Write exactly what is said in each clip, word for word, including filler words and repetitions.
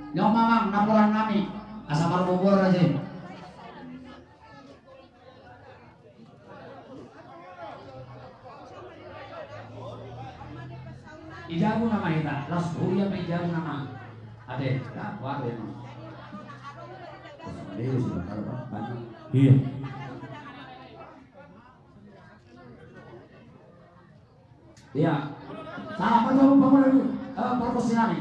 Nyo mamang, napolan nami. Asa marboboa raja i. Di jabu nama hita, las huria pe di jabu nama. Ate, ya, kuat ya, no. Iya. Iya. Salah, apa jawab, Pak Mulayu? Eh, promosi nami.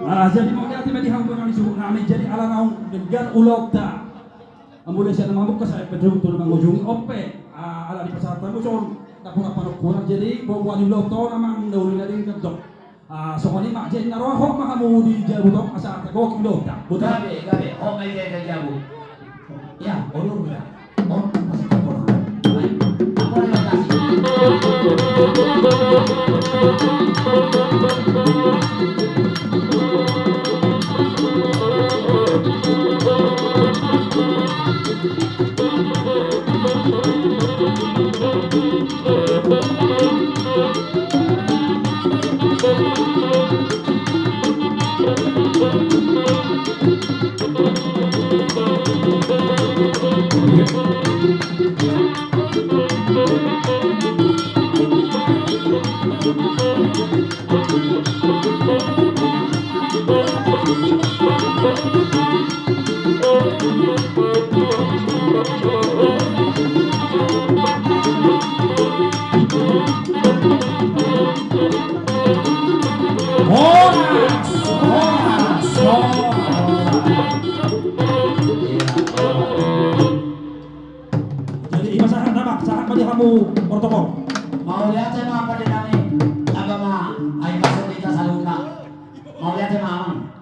Ah, jadi mauliate ma di hamu, Amang, di suhut nami, jadi ala naung denggan ulaonta. Mulai sian na mamungka sahat pe tu na mangujungi, on pe, ah, ala dipasahat hamu songon na pura panungkunan, jadi boha ni ulaonta on, Amang, na uli na denggan do. Ah, songon i ma, jadi na roha hot ma hamu di jabu tong, asa tagok ulaonta. Botul? Gabe, gabe, hot ma i di jabu. Ya, botul, ya. Horas, horas, horas. Jadi, ima sahat nama, sahat ma di hamu protokol. Mauliate ma pande nami, tamba ma, ai masuk hita saluhutna. Mauliate ma, Amang.